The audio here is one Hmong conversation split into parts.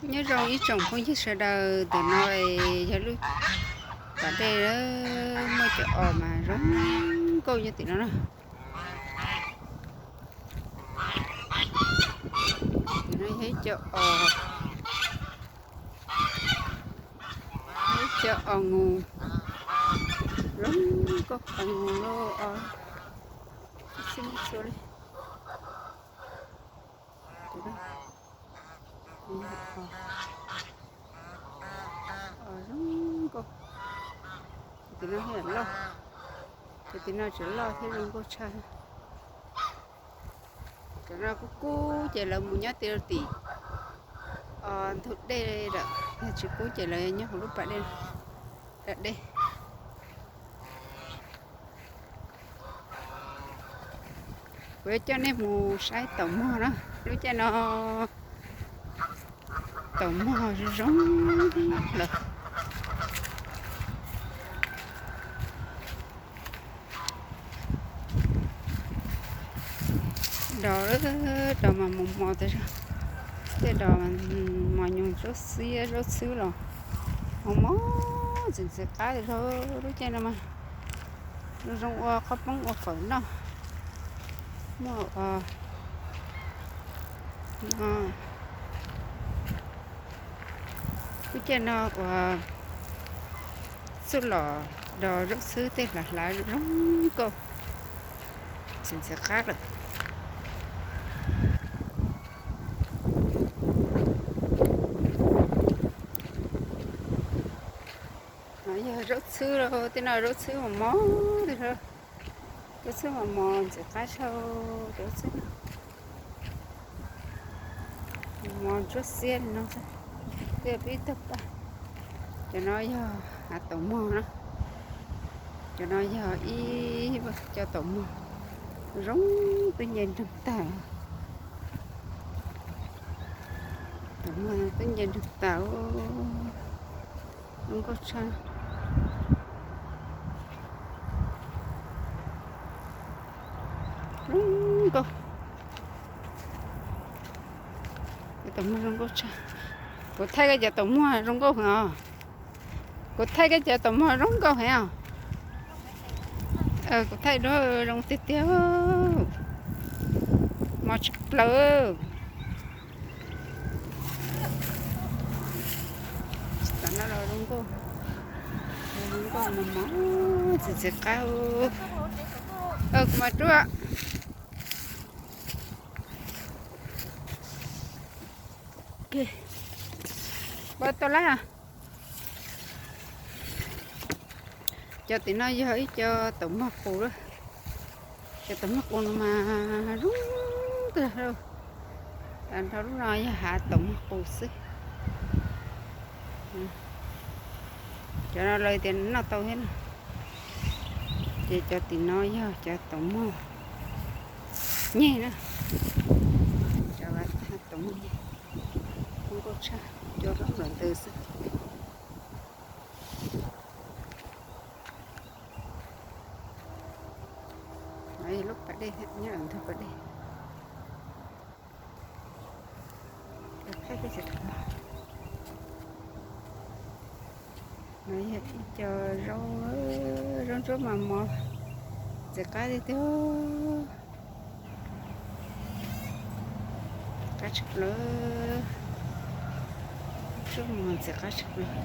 Nyob zoo ib tsoom phooj ywg sawv daws, ntawm no yog lub pas dej, muaj cov os mas zoo nkauj nyob tim no na. Tim no yog ib co os, ib co os nus, zoo nkauj os nus lauj, os xwb xwb li. Os zoo nkauj, tim no thiaj loj, ces tim no tseem loj thiab zoo nkauj tshaj. Cov no kub kub ces lawv mus nyob tim, tim ntug dej lawm, yog tsis kub ces lawv nyob hauv lub pas dej, dej. Kuv yuav coj nej mus saib taum muag na. Lub caij no taum muag zoo zoo lawm. Dos, dos mas mos mos tas zog, tej dos mos nyoos zaub xiab zaub txhwb los mos mos ntxim ntxim qab tas zog. Lub caij no mas zoo zoo ua qhob poob ua fawm noj. Muaj ua lub caij no uas txuj lom dos zaub txhwb tej hlav hlav zoo nkauj, ntxim ntxim qab lawm. No yog zaub txhwb, tej no zaub txhwb mos mos li, zaub txhwb mos mos ntxim qab tshaj, zaub txhwb mos ntsuab xiab li no, twb pib tawg paj. Cov no yog hav taum muag na, cov no yog ib co taum muag zoo twb nce nroog tag. Taum muag twb nce nroog tag, zoo nkauj tshaj. Zoo nkauj. Cov taum muag zoo nkauj tshaj. Kuv thaij koj cov taum muag zoo nkauj heev os. Kuv thaij koj cov taum muag zoo nkauj heev os. Kuv thaij duab zoo tiag tiag. Mos tshaj plaws. Tam no los zoo nkauj, zoo nkauj mos mos, ntxim ntxim qab. Kuv mas ruaj. Npaj tau lawm. Cov tim no yog ib co taum muag qus lawm. Cov taum muag qus no mas zoo kawg. Tag nrho lub no yog hav taum muag qus xwb. Cov no lawv tias noj tau thiab na. Ces cov tim no yog cov taum muag nyeg na. Cov taum muag nyeg, zoo nkauj tshaj, cua loj lawm ntws xwb. No yog lub pas dej, nyob lawm ntug pas dej. No yog ib co zaub, zaub ntsuab mas mos, ntxim qab tiag tiag. Qab tshaj plaws. Zaub mos ntxim qab tshaj plaws.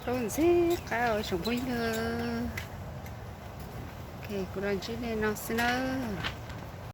Zaub ntxim qab os tsoom phooj ywg. Kuv los ntsib nej no xwb nawb.